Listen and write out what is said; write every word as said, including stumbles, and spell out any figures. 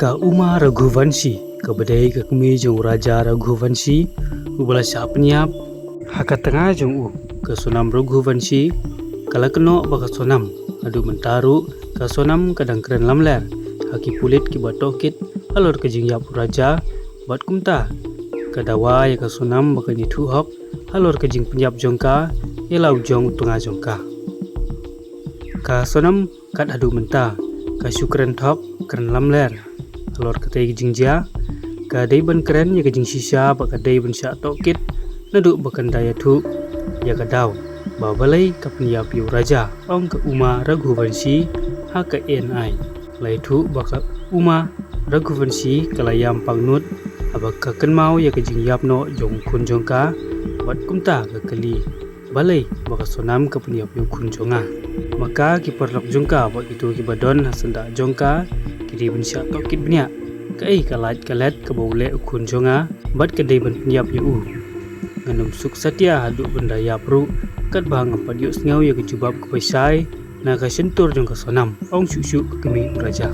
Ka Uma Raghuvanshi, kaba dei ka kmie jong u Raja Raghuvanshi, uba la shah pynïap. Ha ka tnga jong u, ka Sonam Raghuvanshi, ka la kynnoh ba ka Sonam, haduh mynta ruh, ka Sonam ka dang kren lamler ha ki pulit kiba tohkit halor ka jingïap u Raja, bad kumta ka dawa ïa ka Sonam ba kan ïathuh hok halor ka jingpynïap jong ka ïa la u jong u tnga jong ka. Ka Sonam kat haduh mynta ka shu kren thok kren lamler halor katei ka jingjia. Ka dei ban kren ïa ka jingshisha ba ka dei ban shah tohkit naduh ba kan da ïathuh ïa ka daw ba balei ka pynïap ïa u Raja, ong ka Uma Raghuvanshi ha ka A N I. La ïathuh ba ka Uma Raghuvanshi ka la ïam pangnud haba ka kynmaw ïa ka jingïap noh jong u khun jong ka, bad kumta ka kylli, balei ba ka Sonam ka pynïap ïa u khun jong nga? Ma ka ki paralok jong ka bad kito kiba don ha syndah jong ka ki dei ban shah tohkit bniah. Kaei ka lait ka let kaba u leh u khun jong nga bad ka dei ban pynïap ïa u? Ngan ym suk satia haduh ban da ïap ruh katba ngam pat ïohsngew ïa ka jubab kaba shai na ka shyntur jong ka Sonam, ong shuh shuh ka kmie u Raja.